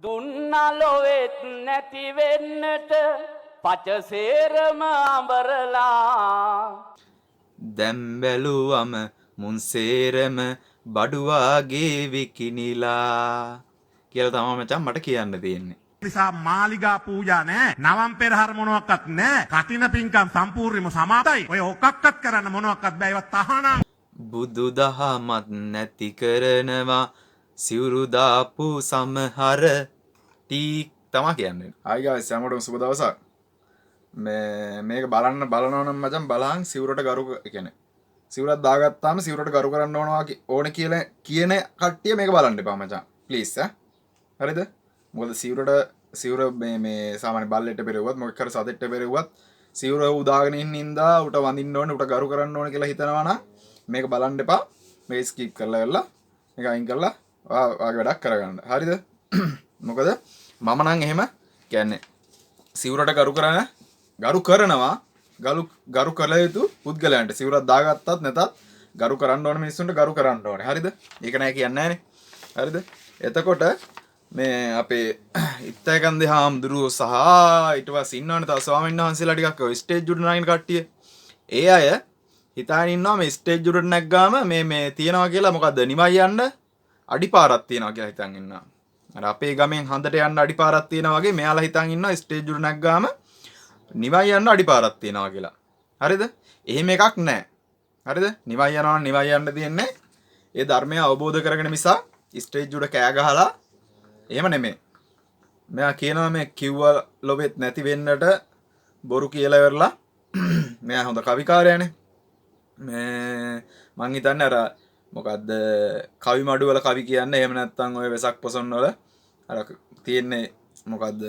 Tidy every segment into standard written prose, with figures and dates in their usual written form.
දුන්නා ලොවෙත් නැති වෙන්නට පච සේරම අඹරලා. දැන් බැලුවම මුන් සේරම බඩු වාගේ විකිනිලා කියලා තමයි මචං මට කියන්න තියෙන්නේ. නිසා මාලිගා පූජා නෑ, නවම් පෙරහර මොනවත් නෑ, කටින පින්කම් සම්පූර්ණයෙන්ම සමාප්තයි. ඔය ඔකක්වත් කරන්න මොනවත් බෑ. ඒවා තහනම්. බුදු දහමත් නැති කරනවා සිවුරු දාපු සමහර ටීක් තමා කියන්නේ. හායි ගයිස්, හැමෝටම සුබ දවසක්. මේ මේක බලන්න බලනවා නම් මචං බලහන්. සිවුරට ගරු, ඒ කියන්නේ සිවුරක් දාගත්තාම සිවුරට ගරු කරන්න ඕනවා ඕන කියලා කියන කට්ටිය මේක බලන්න එපා මචං. ප්ලීස් ඈ. හරිද? මොකද සිවුරට, සිවුර මේ මේ සාමාන්‍ය බල්ලෙක්ට පෙරෙව්වත් මොකක් හරි සතෙක්ට පෙරෙව්වත් සිවුර උදාගෙන ඉන්න හින්දා උට වඳින්න ඕනේ, උට ගරු කරන්න ඕනේ කියලා හිතනවා නම් මේක බලන්න එපා. මේක ස්කිප් කරලා වෙලා මේක අයින් කරලා ඔයාගේ වැඩක් කරගන්න. හරිද? මොකද මම නම් එහෙම කියන්නේ සිවුරට ගරු කරන, ගරු කරනවා, ගරු ගරු කළ යුතු පුද්ගලයන්ට, සිවුරක් දාගත්තත් නැතත් ගරු කරන්න ඕන මිනිස්සුන්ට ගරු කරන්න ඕනේ. හරිද? ඒක නෑ කියන්නේ නෑනේ. හරිද? එතකොට මේ අපේ ඉත්තයකන්දේ හාමුදුරුවෝ සහ ඊට පස්සේ ඉන්නවනේ තව ස්වාමීන් වහන්සේලා ටිකක් ඔය ස්ටේජ් උඩ නගින කට්ටිය. ඒ අය හිතාගෙන ඉන්නවා මේ ස්ටේජ් උඩට නැග්ගාම මේ මේ තියනවා කියලා, මොකද්ද, නිවන් යන්න අඩිපාරක් තියනවා කියලා හිතන් ඉන්නවා. අර අපේ ගමෙන් හඳට යන්න අඩිපාරක් තියෙනවා වගේ මෙයාලා හිතන් ඉන්නවා ස්ටේජ් උඩ නැග්ගාම නිවන් යන්න අඩිපාරක් තියෙනවා කියලා. හරිද? එහෙම එකක් නෑ. හරිද? නිවන් යනවා නම් නිවන් යන්න තියෙන්නේ ඒ ධර්මය අවබෝධ කරගෙන මිසක් ස්ටේජ් උඩ කෑ ගහලා එහෙම නෙමෙයි. මෙයා කියනවා මේ කිව්වා ලොවෙත් නැති වෙන්නට බොරු කියලා ඉවරලා. මෙයා හොඳ කවිකාරයානේ. මේ මං හිතන්නේ අර මොකද්ද කවි මඩු වල කවි කියන්නේ, එහෙම නැත්නම් ඔය වෙසක් පොසොන් වල අර තියෙන්නේ මොකද්ද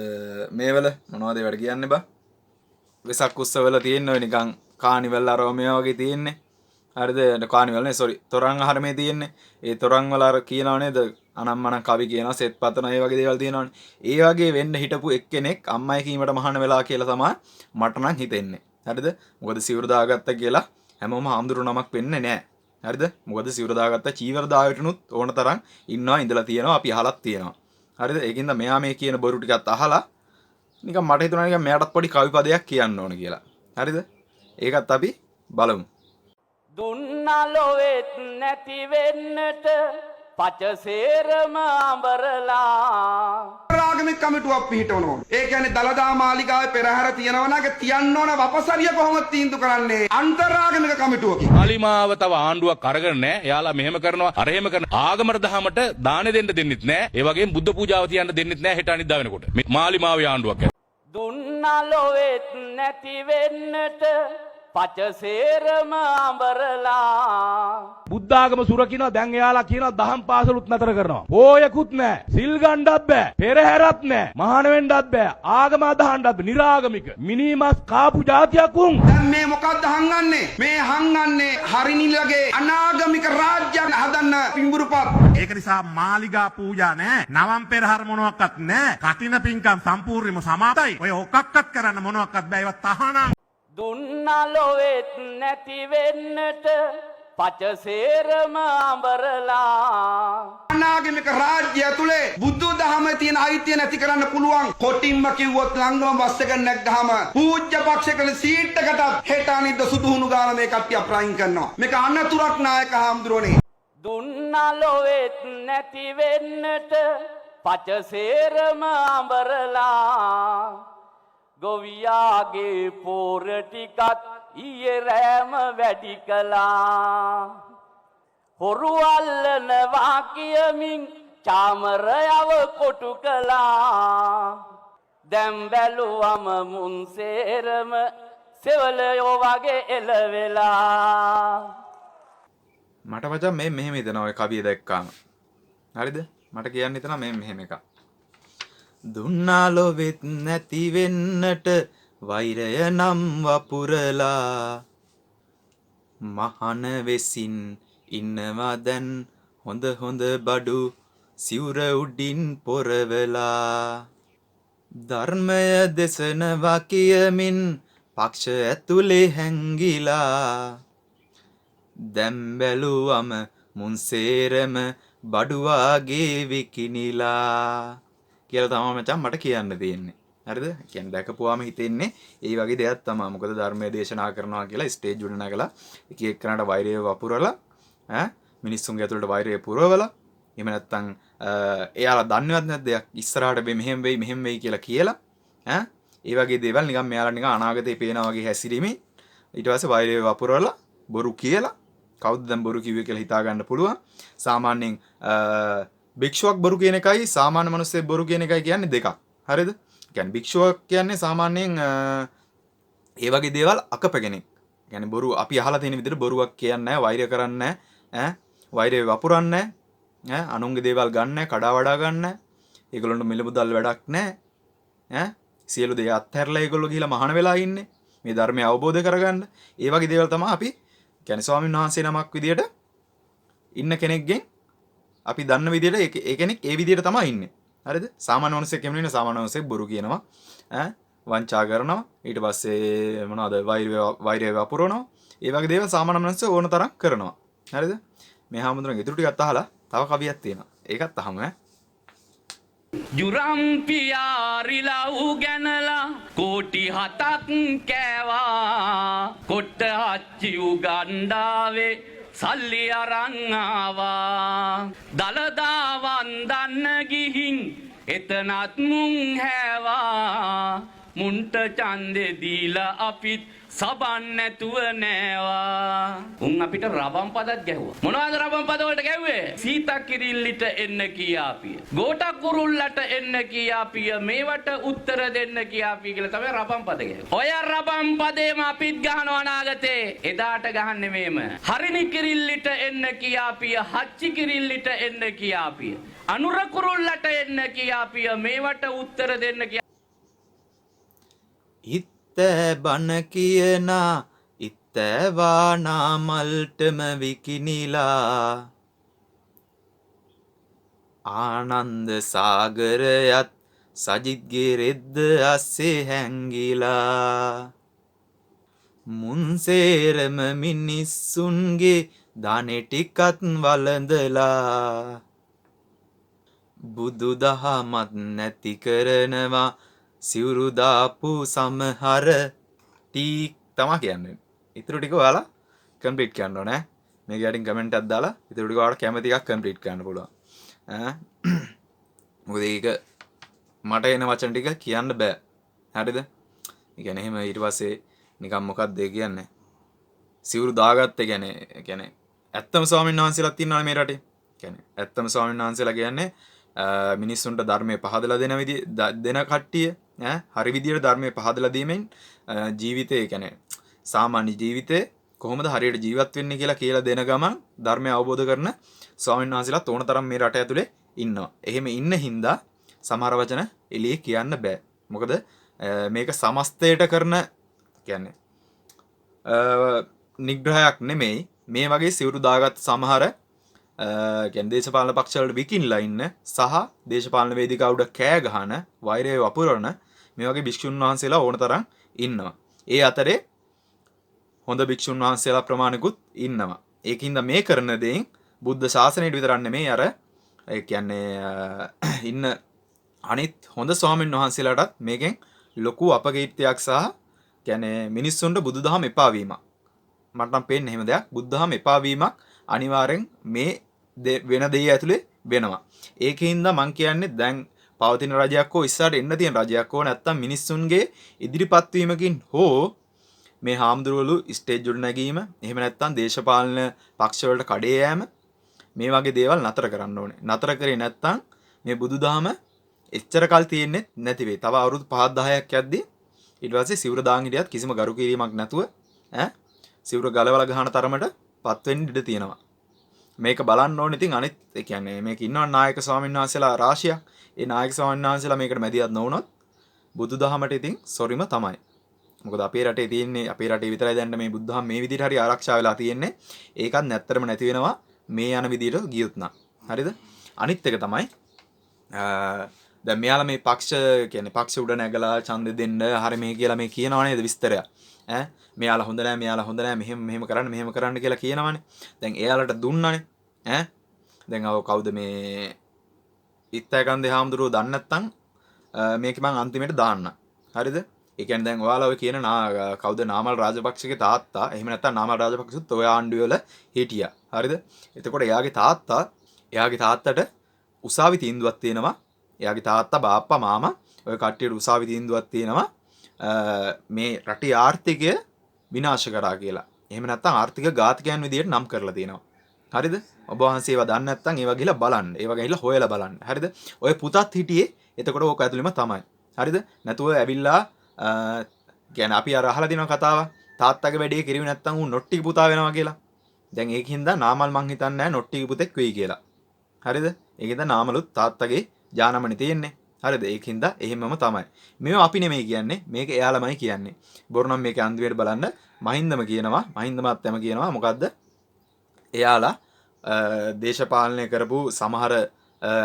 මේවල මොනවද ඒවට කියන්නේ බා, වෙසක් උත්සවල තියෙන ඔය නිකන් කානිවල් අරව මේවා වගේ තියෙන්නේ. හරිද? කානිවල් නේ, සෝරි, තොරන් ආහාරමේ තියෙන්නේ. ඒ තොරන් වල අර කියනව නේද, අනම්මනම් කවි කියනවා, සෙත් පතන, ඒ වගේ දේවල් තියෙනවනේ. ඒ වගේ වෙන්න හිටපු එක්කෙනෙක් අම්මයි කීමට මහාන වෙලා කියලා තමයි මට නම් හිතෙන්නේ. හරිද? මොකද සිවුරු දාගත්ත කියලා හැමෝම හාමුදුරු නමක් වෙන්නේ නෑ. හරිද? මොකද සිවුරු දාගත්ත චීවර දායටනුත් ඕන තරම් ඉන්නවා, ඉඳලා තියෙනවා, අපි අහලත් තියෙනවා. හරිද? ඒකින්ද මෙයා මේ කියන බොරු ටිකත් අහලා නිකන් මට හිතුණා නිකන් මෙයාටත් පොඩි කවි පදයක් කියන්න ඕන කියලා. හරිද? ඒකත් අපි බලමු. දුන්නා ලොවෙත් නැති වෙන්නට පච සේරම අඹරලා. ආගමික කමිටුවක් පිහිටවන ඕන. ඒ කියන්නේ දලදා මාලිගාවේ පෙරහැර තියෙනවා නම් ඒක තියන්න ඕන වපසරිය කොහොමද තීන්දුව කරන්නේ? අන්තරාගමික කමිටුවකින්. මාලිමාව තව ආණ්ඩුවක් අරගෙන නෑ. එයාලා මෙහෙම කරනවා, අර එහෙම කරනවා. ආගමට දහමට දානෙ දෙන්න දෙන්නෙත් නෑ. ඒ වගේම බුද්ධ පූජාව තියන්න දෙන්නෙත් නෑ හෙට අනිද්දා වෙනකොට. මේ මාලිමාවේ ආණ්ඩුවක් ඇති. දුන්නා ලොවෙත් නැති වෙන්නට පච සේරම අඹරලා. බුද්ධාගම සුරකිනවා. දැන් එයාලා කියනවා දහම් පාසලුත් නතර කරනවා. පෝයකුත් නෑ. සිල් ගණ්ඩත් බෑ. පෙරහැරත් නෑ. මහාන වෙන්නත් බෑ. ආගම අදහන්නත් බෑ. නිරාගමික. මිනීමස් කාපු ජාතියක් උන්. දැන් මේ මොකද්ද හංගන්නේ? මේ හංගන්නේ හරිනිලගේ අනාගමික රාජ්‍යයක් හදන්න පිඹුරුපත්. ඒක නිසා මාලිගා පූජා නෑ, නවම් පෙරහර මොනවත් නෑ, කටින පින්කම් සම්පූර්ණයෙන්ම සමාප්තයි. ඔය ඔකක්වත් කරන්න මොනවත් බෑ. ඒවා තහනම්. දුන්නා ලොවෙත් නැති වෙන්නට පච සේරම අඹරලා. අනාගමික රාජ්‍ය ඇතුලේ බුදු දහමේ තියෙන අයිතිය නැති කරන්න පුළුවන්. කොටින්ම කිව්වොත් ළඟම බස් එක නැග්ගහම පූජ්‍ය පක්ෂ කරන සීට් එකටත් හෙට අනිද්ද සුදුහුණු ගාන මේ කට්ටිය අප්‍රයින් කරනවා. මේක අනතුරක් නායක හාමුදුරුවනේ. දුන්නා ලොවෙත් නැති වෙන්නට පච සේරම අඹරලා. ගොවියාගේ පෝර ටිකත් ඊයේ රෑම වැඩි කළා. හොරු අල්ලනවා කියමින් චාමරයව කොටු කළා. දැන් බැලුවම මුන් සේරම සෙවලයෝ වගේ එළවෙලා. මට මචං මේ මෙහෙම හිතෙනවා ඔය කවිය දැක්කාම. හරිද? මට කියන්න හිතෙනවා මේ මෙහෙම එකක්. දුන්නා ලොවෙත් නැති වෙන්නට වෛරය නම් වපුරලා, මහන වෙසින් ඉන්නවා දැන් හොඳ හොඳ බඩු සිවුර උඩින් පොරවලා, ධර්මය දෙසනවා කියමින් පක්ෂ ඇතුලේ හැංගිලා, දැන් බැලුවම මුන් සේරම බඩු වාගේ විකිනිලා. කියලා තමයි මචං මට කියන්න තියෙන්නේ. හරිද? කියන්නේ දැකපුවාම හිතෙන්නේ ඒ වගේ දෙයක් තමයි. මොකද ධර්මයේ දේශනා කරනවා කියලා ස්ටේජ් උඩ නැගලා එක එක්කනට වෛරය වපුරලා ඈ මිනිස්සුන්ගේ ඇතුළට වෛරය පුරවලා එහෙම නැත්නම් එයාලා දන්නේවත් නැති දෙයක් ඉස්සරහට වෙයි මෙහෙම වෙයි මෙහෙම වෙයි කියලා කියලා ඈ ඒ වගේ දේවල් නිකන් මෙයාලා නිකන් අනාගතේ පේනා වගේ හැසිරීමෙන් ඊට පස්සේ වෛරය වපුරලා බොරු කියලා කවුද දැන් බොරු කිව්වේ කියලා හිතා ගන්න පුළුවන්. සාමාන්‍යයෙන් භික්ෂුවක් බොරු කියන එකයි සාමාන්‍ය මිනිස්සෙක් බොරු කියන එකයි කියන්නේ දෙකක්. හරිද? කියන්නේ භික්ෂුවක් කියන්නේ සාමාන්‍යයෙන් ඒ වගේ දේවල් අකප කෙනෙක්. කියන්නේ බොරු අපි අහලා තියෙන විදිහට බොරුවක් කියන්නේ නැහැ, වෛරය කරන්නේ නැහැ, ඈ වෛරය වපුරන්නේ නැහැ, ඈ අනුන්ගේ දේවල් ගන්න නැහැ, කඩා වඩා ගන්න නැහැ. ඒගොල්ලන්ට මිල මුදල් වැඩක් නැහැ. ඈ සියලු දේ අත්හැරලා ඒගොල්ලෝ ගිහිලා මහාන වෙලා ඉන්නේ. මේ ධර්මය අවබෝධ කරගන්න. ඒ වගේ දේවල් තමයි අපි කියන්නේ ස්වාමීන් වහන්සේ නමක් විදියට ඉන්න කෙනෙක්ගෙන් අපි දන්න විදියට ඒ කෙනෙක් ඒ විදියට තමයි ඉන්නේ. හරිද? සාමාන්‍ය මිනිස්සෙක් එහෙම නෙවෙයි. සාමාන්‍ය මිනිස්සෙක් බොරු කියනවා, ඈ වංචා කරනවා, ඊට පස්සේ මොනවද වෛරය වපුරනවා. ඒ වගේ දේවල් සාමාන්‍ය මිනිස්සු ඕන තරම් කරනවා. හරිද? මේ හාමුදුරන්ගේ ඉතුරු ටිකත් අහලා තව කවියක් තියෙනවා. ඒකත් අහමු ඈ. ජුරම්පියාරිලව් ගැනලා කෝටි 7ක් කෑවා, කොට්ට හච්චි උගණ්ඩාවේ සල්ලි අරන් ආවා, දලදා වන්දන්න ගිහින් එතනත් මුන් හැවා, මුන්ට ඡන්දෙ දීලා අපිත් සබන් නැතුව නෑවා. උන් අපිට රබම් පදත් ගැහුවා. මොනවද රබම් පද වලට ගැහුවේ? සීතක් කිරිල්ලිට එන්න කියාපිය, ගෝටක් කුරුල්ලට එන්න කියාපිය, මේවට උත්තර දෙන්න කියාපිය කියලා තමයි රබම් පද ගැහුවේ. ඔය රබම් පදේම අපිත් ගහනවා අනාගතේ. එදාට ගහන්නේ මේම. හරිනි කිරිල්ලිට එන්න කියාපිය, හච්චි කිරිල්ලිට එන්න කියාපිය, අනුර කුරුල්ලට එන්න කියාපිය, මේවට උත්තර දෙන්න කියා. ඉත්ත බන කියනා ඉත්ත වානා මල්ටම විකිනිලා ආනන්ද සාගරයත් සජිත්ගේ රෙද්ද අස්සේ හැංගිලා මුන් සේරම මිනිස්සුන්ගේ දානේ ටිකත් වළඳලා බුදු දහමත් නැති කරනවා සිවුරු දාපු සමහර ටීක් තමා කියන්නේ. ඉතුරු ටික ඔයාලා කම්ප්ලීට් කරන්න ඕනේ. මේක යටින් කමෙන්ට් එකක් දාලා ඉතුරු ටික ඔයාලට කැමති එකක් කම්ප්ලීට් කරන්න පුළුවන්. ඈ මොකද ඒක මට එන වචන ටික කියන්න බෑ. හරිද? ඒ කියන්නේ එහෙම ඊට පස්සේ නිකන් මොකක්ද ඒ කියන්නේ? සිවුරු දාගත්ත කියන්නේ ඒ කියන්නේ ඇත්තම ස්වාමීන් වහන්සේලාත් ඉන්නවනේ මේ රටේ. කියන්නේ ඇත්තම ස්වාමීන් වහන්සේලා කියන්නේ මිනිස්සුන්ට ධර්මය පහදලා දෙන විදි දෙන කට්ටිය ඈ හරි විදියට ධර්මය පහදලා දීමෙන් ජීවිතේ කියන්නේ සාමාන්‍ය ජීවිතේ කොහොමද හරියට ජීවත් වෙන්නේ කියලා කියලා දෙන ගමන් ධර්මය අවබෝධ කරන ස්වාමීන් වහන්සේලාත් ඕන තරම් මේ රට ඇතුලේ ඉන්නවා. එහෙම ඉන්න හින්දා සමහර වචන එළියේ කියන්න බෑ. මොකද මේක සමස්තයට කරන කියන්නේ නිග්‍රහයක් නෙමෙයි. මේ වගේ සිවුරු දාගත් සමහර කියන්නේ දේශපාලන පක්ෂ වලට විකින්ලා ඉන්න සහ දේශපාලන වේදිකාව උඩ කෑ ගහන වෛරය වපුරන මේ වගේ භික්ෂුන් වහන්සේලා ඕන තරම් ඉන්නවා. ඒ අතරේ හොඳ භික්ෂුන් වහන්සේලා ප්‍රමාණිකුත් ඉන්නවා. ඒකින්ද මේ කරන දෙයින් බුද්ධ ශාසනයට විතරක් නෙමෙයි අර ඒ කියන්නේ ඉන්න අනිත් හොඳ ස්වාමීන් වහන්සේලාටත් මේකෙන් ලොකු අපකීර්තියක් සහ කියන්නේ මිනිස්සුන්ට බුදුදහම එපා වීමක්. මට නම් පේන්නේ එහෙම දෙයක්. බුදුදහම එපා වීමක් අනිවාර්යෙන් මේ වෙන දෙය ඇතුලේ වෙනවා. ඒකින්ද මං කියන්නේ දැන් පවතින රජයක් හෝ ඉස්සරහට එන්න තියෙන රජයක් හෝ නැත්තම් මිනිස්සුන්ගේ ඉදිරිපත් වීමකින් හෝ මේ හාමුදුරුවරු ස්ටේජ් උඩ නැගීම එහෙම නැත්තම් දේශපාලන පක්ෂ වලට කඩේ යෑම මේ වගේ දේවල් නතර කරන්න ඕනේ. නතර කරේ නැත්තම් මේ බුදුදහම එච්චර කල් තියෙන්නේ නැති වෙයි. තව අවුරුදු 5 10ක් යද්දී ඊට පස්සේ සිවුර දාන් හිටියත් කිසිම ගරු කිරීමක් නැතුව ඈ සිවුර ගලවලා ගහන තරමට පත් වෙන්න ඉඩ තියෙනවා. මේක බලන්න ඕනේ. ඉතින් අනිත් ඒ කියන්නේ මේක ඉන්නවා නායක ස්වාමීන් වහන්සේලා රාශියක්. ඒ නායක ස්වාමීන් වහන්සේලා මේකට මැදිහත් නොවුනොත් බුදුදහමට ඉතින් සොරිම තමයි. මොකද අපේ රටේ තියෙන්නේ අපේ රටේ විතරයි දැන් මේ බුදුදහම මේ විදිහට හරි ආරක්ෂා වෙලා තියෙන්නේ. ඒකත් නැත්තරම නැති වෙනවා මේ යන විදිහට ගියොත් නම්. හරිද? අනිත් එක තමයි දැන් මෙයාලා මේ පක්ෂ කියන්නේ පක්ෂ උඩ නැගලා ඡන්දෙ දෙන්න හරි මේ කියලා මේ කියනවා නේද විස්තරයක්. ඈ මෙයාලා හොඳ නෑ මෙයාලා හොඳ නෑ මෙහෙම මෙහෙම කරන්න මෙහෙම කරන්න කියලා කියනවනේ. දැන් එයාලට දුන්නානේ. ඈ දැන් අව කවුද මේ ඉත්තයකන්දේ හාමුදුරුවෝ දන්නේ නැත්නම් මේක මං අන්තිමට දාන්න. හරිද? ඒ කියන්නේ දැන් ඔයාලා ඔය කියන කවුද නාමල් රාජපක්ෂගේ තාත්තා, එහෙම නැත්නම් නාමල් රාජපක්ෂුත් ඔය ආණ්ඩුව වල හිටියා. හරිද? එතකොට එයාගේ තාත්තා, එයාගේ තාත්තට උසාවි තීන්දුවක් තියෙනවා. එයාගේ තාත්තා, බාප්පා, මාමා ඔය කට්ටියට උසාවි තීන්දුවක් තියෙනවා මේ රටේ ආර්ථිකය විනාශ කරා කියලා. එහෙම නැත්නම් ආර්ථික ඝාතකයන් විදියට නම් කරලා තියෙනවා. හරිද? ඔබ වහන්සේ ඒවා දන්නේ නැත්නම් ඒවා ගිහලා බලන්න. ඒවා ගිහලා හොයලා බලන්න. හරිද? ඔය පුතත් හිටියේ එතකොට ඕක ඇතුළෙම තමයි. හරිද? නැතුව ඇවිල්ලා කියන්නේ අපි අර අහලා තියෙන කතාව, තාත්තගේ වැඩේ කිරුවේ නැත්නම් ඌ නොට්ටික පුතා වෙනවා කියලා. දැන් ඒකින්ද නාමල් මං හිතන්නේ නැහැ නොට්ටික පුතෙක් වෙයි කියලා. හරිද? ඒකින්ද නාමලුත් තාත්තගේ ජානමනේ තියෙන්නේ. හරිද? ඒකින්ද එහෙමම තමයි. මේවා අපි නෙමෙයි කියන්නේ, මේක එයාලමයි කියන්නේ. බොරු නම් මේක අන්තිමට බලන්න මහින්දම කියනවා, මහින්ද මහත්තයාම කියනවා මොකද්ද? එයාලා දේශපාලනය කරපු සමහර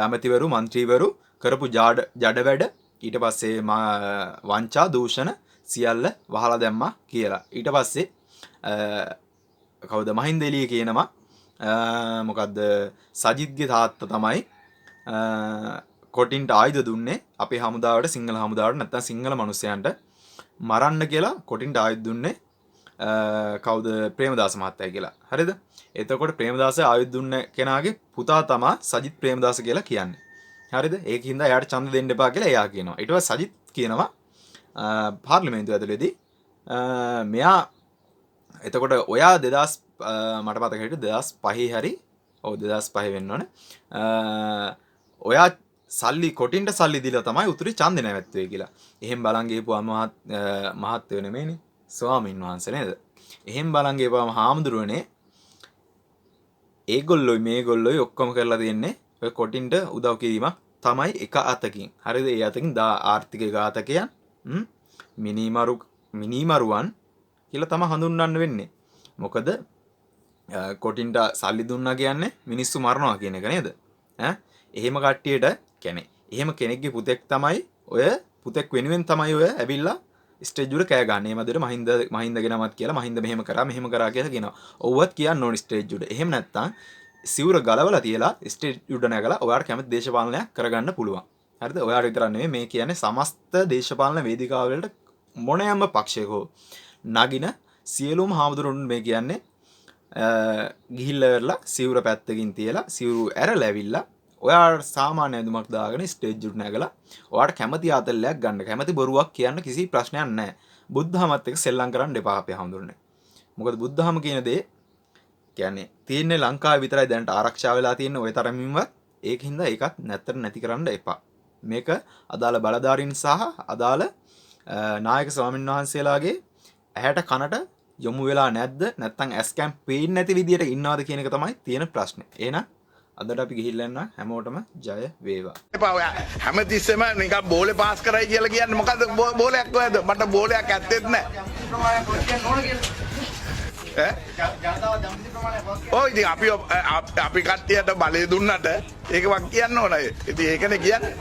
ඇමතිවරු, මන්ත්‍රීවරු කරපු ජඩ වැඩ, ඊට පස්සේ වංචා දූෂණ සියල්ල වහලා දැම්මා කියලා. ඊට පස්සේ කවුද මහින්ද එළිය කියනවා මොකද්ද සජිත්ගේ තාත්තා තමයි කොටින්ට ආයුධ දුන්නේ අපේ හමුදාවට, සිංහල හමුදාවට නැත්තම් සිංහල මිනිස්සයන්ට මරන්න කියලා කොටින්ට ආයුධ දුන්නේ කවුද ප්‍රේමදාස මහත්තයා කියලා. හරිද? එතකොට ප්‍රේමදාස ආයුධ දුන්න කෙනාගේ පුතා තමා සජිත් ප්‍රේමදාස කියලා කියන්නේ. හරිද? ඒකින්ද එයාට ඡන්ද දෙන්න එපා කියලා එයා කියනවා. ඊට පස්සේ සජිත් කියනවා පාර්ලිමේන්තුව ඇතුළේදී මෙයා එතකොට ඔයා 2000 මට මතක හිටියේ 2005 හරි, ඔව් 2005 වෙන්න ඕනේ. ඔයා සල්ලි කොටින්ට සල්ලි දීලා තමයි උතුරේ ඡන්දේ නැවැත්තුවේ කියලා. එහෙම බලන් ගිහපුවාම මහත්යෝ නෙමෙයිනේ, ස්වාමීන් වහන්සේ නේද? එහෙම බලන් ගිහපුවාම හාමුදුරුවනේ ඒගොල්ලොයි මේගොල්ලොයි ඔක්කොම කරලා දෙන්නේ ඔය කොටින්ට උදව් කිරීමක් තමයි එක අතකින්. හරිද? ඒ අතකින් ආර්ථික ඝාතකයන්, මිනිමරුවන් කියලා තමයි හඳුන්වන්න වෙන්නේ. මොකද කොටින්ට සල්ලි දුන්නා කියන්නේ මිනිස්සු මරනවා කියන එක නේද? ඈ එහෙම කට්ටියට කියන්නේ එහෙම කෙනෙක්ගේ පුතෙක් තමයි ඔය පුතෙක් වෙනුවෙන් තමයි ඔය ඇවිල්ලා ස්ටේජ් උඩ කෑ ගන්න. මේ මැදට මහින්දගේ නමත් කියලා මහින්ද මෙහෙම කරා මෙහෙම කරා කියලා කියනවා. ඔව්වත් කියන්න ඕනි ස්ටේජ් උඩ. එහෙම නැත්තම් සිවුර ගලවලා තියලා ස්ටේජ් උඩ නැගලා ඔයාට කැමති දේශපාලනයක් කරගන්න පුළුවන්. හරිද? ඔයාට විතරක් නෙමෙයි මේ කියන්නේ සමස්ත දේශපාලන වේදිකාව වලට මොනෑම පක්ෂයක හෝ නගින සියලුම හාමුදුරුවෝ මේ කියන්නේ ගිහිල්ලා වෙරලා සිවුර පැත්තකින් තියලා සිවුරු ඇරලා ඇවිල්ලා ඔයා සාමාන්‍ය ඇඳුමක් දාගෙන ස්ටේජ් උඩ නැගලා ඔයාට කැමති ආතල්ලයක් ගන්න, කැමති බොරුවක් කියන්න කිසි ප්‍රශ්නයක් නැහැ. බුද්ධහමත් එක්ක සෙල්ලම් කරන්න එපා අපේ හාමුදුරනේ. මොකද බුද්ධහම කියන දේ කියන්නේ තියෙන්නේ ලංකාවේ විතරයි දැනට ආරක්ෂා වෙලා තියෙන ඔය තරමින්වත්. ඒකින්ද ඒකත් නැත්තට නැති කරන්න එපා. මේක අදාළ බලධාරීන් සහ අදාළ නායක ස්වාමීන් වහන්සේලාගේ ඇහැට කනට යොමු වෙලා නැද්ද, නැත්තම් ඇස් කැම් පේන්නේ නැති විදියට ඉන්නවද කියන එක තමයි තියෙන ප්‍රශ්නේ. එහෙනම් අදට අපි ගිහිල්ලා යන්න හැමෝටම ජය වේවා. එපා ඔයා හැමතිස්සෙම නිකන් බෝලේ පාස් කරයි කියලා කියන්නේ මොකද්ද? බෝලයක් කොහෙද? මට බෝලයක් ඇත්තෙත් නෑ. ඈ? ඔව් ඉතින් අපි කට්ටියට බලය දුන්නට ඒක වක් කියන්න ඕන. ඉතින් ඒකනේ කියන්නේ.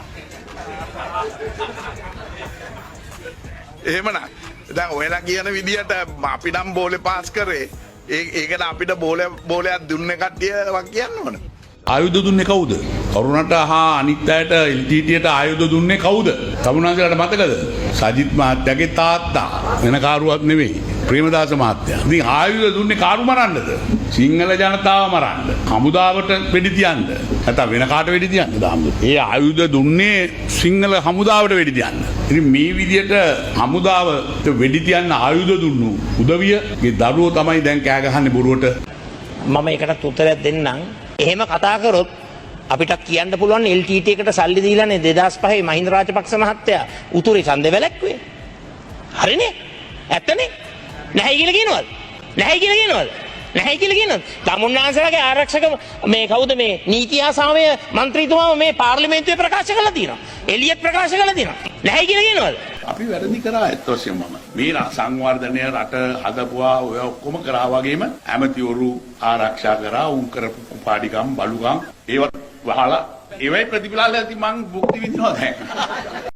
එහෙමනම් දැන් ඔයලා කියන විදියට අපි නම් බෝලේ පාස් කරේ. ඒකට අපිට බෝලයක් දුන්නේ කට්ටිය වක් කියන්න ඕන. ආයුධ දුන්නේ කවුද? කරුණට හා අනිත් අයට LTTට ආයුධ දුන්නේ කවුද? තමුන්වහන්සේලාට මතකද? සජිත් මහත්තයාගේ තාත්තා වෙන කාරුවක් නෙවෙයි, ප්‍රේමදාස මහත්තයා. ඉතින් ආයුධ දුන්නේ කාරු මරන්නද? සිංහල ජනතාව මරන්න, හමුදාවට වෙඩි තියන්න, නැත්නම් වෙන කාට වෙඩි තියන්නද? ඒ ආයුධ දුන්නේ සිංහල හමුදාවට වෙඩි තියන්න. ඉතින් මේ විදියට හමුදාවට වෙඩි තියන්න ආයුධ දුන්නු උදවියගේ දරුවෝ තමයි දැන් කෑ ගහන්නේ බොරුවට. මම ඒකටත් උත්තරයක් දෙන්නම්. එහෙම කතා කරොත් අපිට කියන්න පුළුවන් LTT එකට සල්ලි දීලානේ 2005 මහින්ද රාජපක්ෂ මහත්තයා උතුරේ ඡන්දෙ වැළැක්ුවේ. හරිනේ? ඇත්තනේ? නැහැ කියලා කියනවද? නැහැ කියලා කියනවද? නැහැ කියලා කියනවද? තමුන්නාන්සේලාගේ ආරක්ෂක මේ කවුද මේ නීති හා සාමය මන්ත්‍රීතුමාම මේ පාර්ලිමේන්තුවේ ප්‍රකාශ කළා තියෙනවා. එළියත් ප්‍රකාශ කළා තියෙනවා. නැහැ කියලා කියනවද? අපි වැරදි කරා ඇත්ත වශයෙන්ම. මේ සංවර්ධනය රට හදපුවා ඔය ඔක්කොම කරා වගේම ඇමතිවරු ආරක්ෂා කරා, උන් කරපු කුපාඩිකම් බලුකම් ඒවත් වහලා ඒවයි ප්‍රතිඵල ඇති මං භුක්ති විඳිනවා දැන්.